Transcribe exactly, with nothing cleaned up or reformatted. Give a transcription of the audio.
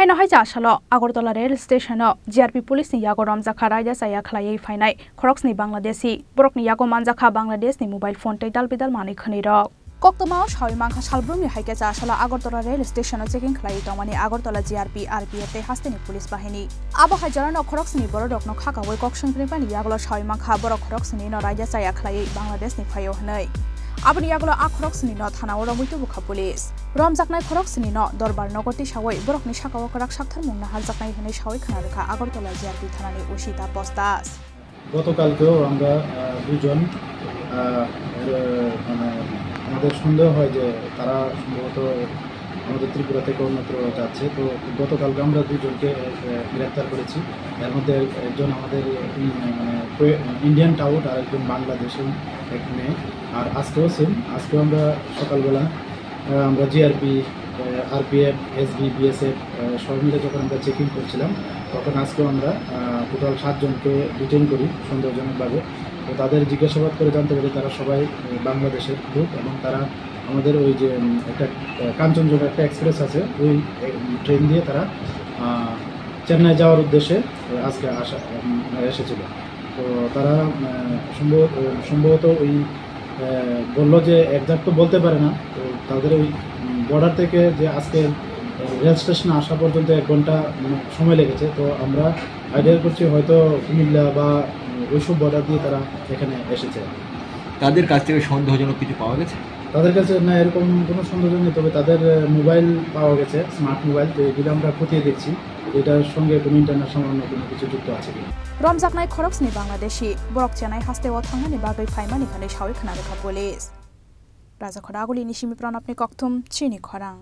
Eno hai cha salo Agartala rail station o G R P police ni yago romjakha raida chaya khlaiwi phainai khoroksni Bangladeshi. Borokni yago manjakha Bangladesh ni mobile phone tei dal bidal manwi khwnwi rok. Koktwma o sawi mankha salbrumni hai khe cha salo Agartala rail station o checking khlaiwi tongmani Agartala G R P, R P F tei hasteni police bahini. Abo hai jorano khoroksni bororokno khakaui kok swngprinani yagulo sawi mankha borok khoroksni no raida chaya khlaiwi Bangladesh ni phaio hwnwi. Aboni yagulo a khoroksni no thana o romwi tubukha police. Romjaknai khoroksni no dorbar nogo tisaui borokni sakao kwrak sakthar mung naharjaknai hwnwi sawi khna rwkha Agartala G R P thanani O C Tapas Das. গতকালকেও আমরা, আহ, দুজন, আহ, এর, মানে, আমাদের সন্দেহ হয় যে তারা সম্ভবত আমাদের ত্রিপুরা থেকে অন্যত্র যাচ্ছে। তো গতকালকে আমরা দুজনকে, আহ, গ্রেপ্তার করেছি। এর মধ্যে একজন আমাদের, উম, মানে, কো-, ইন্ডিয়ান টাউট আর একজন বাংলাদেশি এক মেয়ে। আর আজকেও সেম, আজকেও আমরা সকালবেলা, আহ, আমরা জিআরপি, আহ, আরপিএফ, এসবি, বিএসএফ, আহ, সবাই মিলে যখন আমরা চেকিং করছিলাম, তখন আজকেও আমরা, আহ, টোটাল সাতজনকে ডিটেইন করি সন্দেহজনকভাবে। তো তাদের জিজ্ঞাসাবাদ করে জানতে পারি তারা সবাই, আহ, বাংলাদেশের লোক এবং তারা আমাদের ওই যে, উম, একটা, আহ, কাঞ্চনজঙ্ঘা একটা এক্সপ্রেস আছে, ওই, আহ, ট্রেন দিয়ে তারা, আহ, চেন্নাই যাওয়ার উদ্দেশ্যে, আহ, আজকে আসা, উম, এসেছিল। তো তারা, আহ, সম্ভবত, আহ, সম্ভবত ওই, আহ, বললো যে এক্সাক্ট তো বলতে পারে না, তো তাদের ওই, উম, বর্ডার থেকে যে আজকে রেল স্টেশনে আসা পর্যন্ত এক ঘন্টা, মানে, সময় লেগেছে। তো আমরা আইডিয়া করছি হয়তো কুমিল্লা বা, উম, ওইসব বর্ডার দিয়ে তারা এখানে এসেছে। তাদের কাছ থেকে সন্দেহজনক কিছু পাওয়া গেছে? তাদের কাছে না, এরকম কোনো সন্দেহজনক নেই, তবে তাদের, আহ, মোবাইল পাওয়া গেছে, স্মার্ট মোবাইল, তো এগুলো আমরা খতিয়ে দেখছি। এটার সঙ্গে কোনো ইন্টারন্যাশনাল অন্য কোনো কিছু যুক্ত আছে কিনা। Romjaknai khoroksni Bangladeshi borok Chennai hasteo thangnani bagwi phaimani hwnwi sawi khna rwkha police. Rajakhoda Agulini simi Pranabni kokthum chini khorang.